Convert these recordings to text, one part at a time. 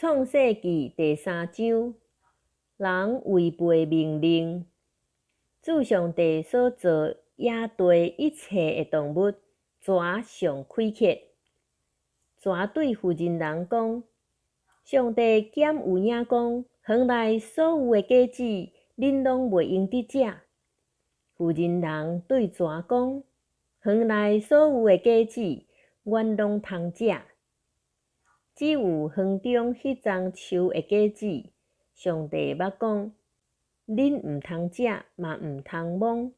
創世記第三章，人違背命令。主上帝所造野地一切的動物，蛇上虧缺。蛇對婦人人講：上帝敢有影講，園內所有的果子，恁攏袂用得食？婦人人對蛇講：園內所有的果子，阮攏通食。只有園中彼欉樹的果子，上帝捌講，恁毋通食，嘛毋通摸。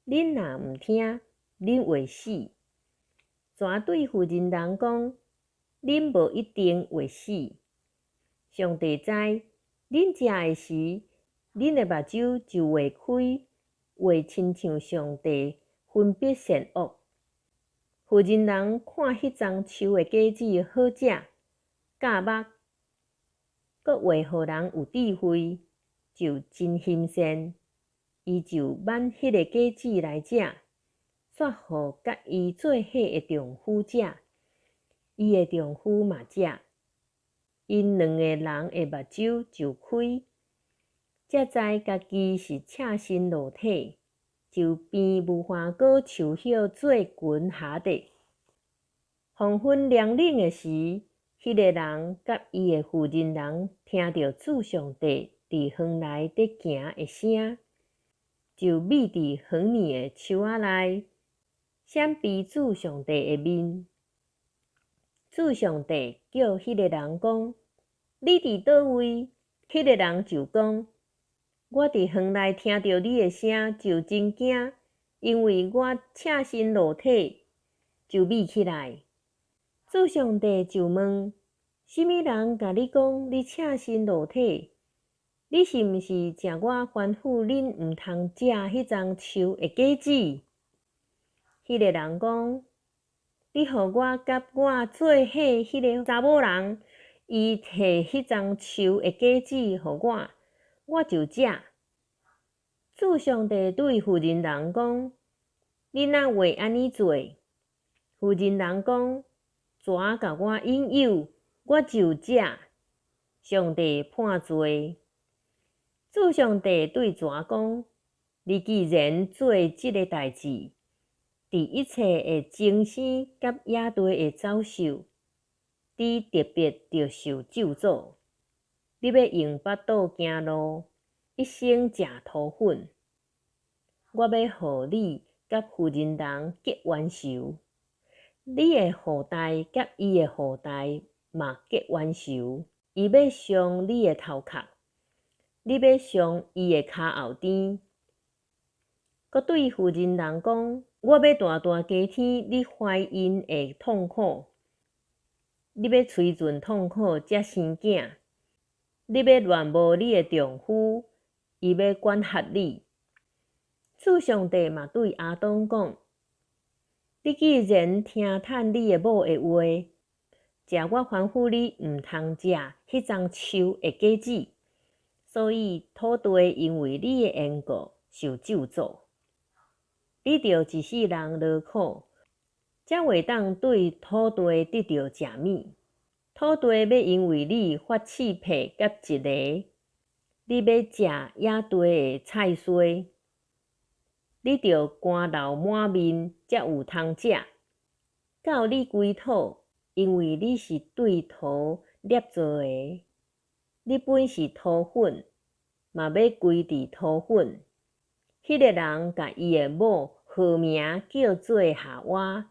恁若毋聽，恁會死。蛇對婦人人講：恁無一定會死。上帝知，恁食的時，恁的目睭就會開，會親像上帝分別善惡。婦人人看彼欉樹的果子好食，夾目，閣會予人有智慧，就真欣鮮。伊就挽彼个果子來食，煞予佮伊做伙的丈夫食，伊的丈夫嘛食。𪜶兩个人的目睭就開，才知家己是赤身露體，就編無花果樹葉做裙箬底。黃昏涼冷的時，彼个人佮伊的婦人人聽著主上帝佇園內佇行的聲，就覕佇園裡的樹仔內，閃避主上帝的面。主上帝叫彼个人講：你佇佗位？彼个人就講：我佇園內聽著你的聲，就真驚，因為我赤身露體，就覕起來。主上帝就問：啥物人共你講你赤身露體？你是毋是食我吩咐恁毋通食彼欉樹的果子？彼个人講：你予我佮我做伙彼个查某人，伊提彼欉樹的果子予我，我就食。主上帝對婦人人講：你哪會按呢做？婦人人講：蛇共我引誘，我就食。上帝判罪。主上帝對蛇講：你既然做這个代誌，佇一切的牲生佮野地的走獸，你特別著受咒詛。你欲用腹肚行路，一生食塗粉。我欲予你佮婦人人結冤仇，你的後代佮伊的後代嘛結冤仇。伊欲傷你的頭殼，你欲傷伊的跤後邊。閣對婦人人講：我欲大大加添你懷孕的痛苦，你欲揣盡痛苦才生囝。你欲戀慕你的丈夫，伊欲管轄你。主上帝嘛對亞當講：你既然聽趁你的某的話，食我吩咐你毋通食彼欉樹的果子，所以土地因為你的緣故受咒詛。你著一世人勞苦，才會當對土地得著食物。土地欲因為你發刺皮佮蟄螺，你欲食野地的菜蔬，你著汗流滿面才有通食。到你歸土，因為你是對土捏造的，你本是塗粉，嘛欲歸佇塗粉。彼个人共伊的某號名叫做夏娃，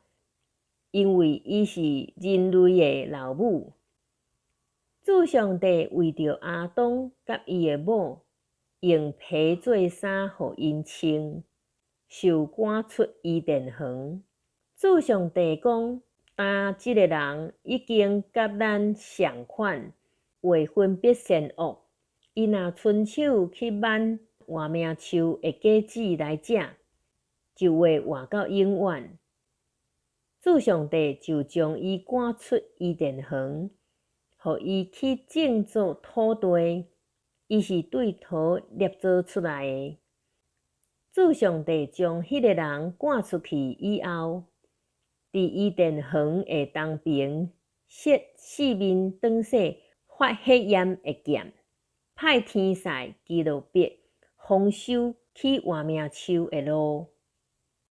因為伊是人類的老母。主上帝為著亞當佮伊的某，用皮做衫予𪜶穿，受趕出伊甸園。主上帝講：今這个人已經佮咱仝款，會分別善惡。伊若伸手去挽活命樹的果子來食，就會活到永遠。主上帝就將伊趕出伊甸園，予伊去種作土地。伊是對土捏造出來的。主上帝將彼个人趕出去以後，佇伊甸園的東邊設四面轉踅發火焰的劍，派天使基路伯封守去活命樹的路。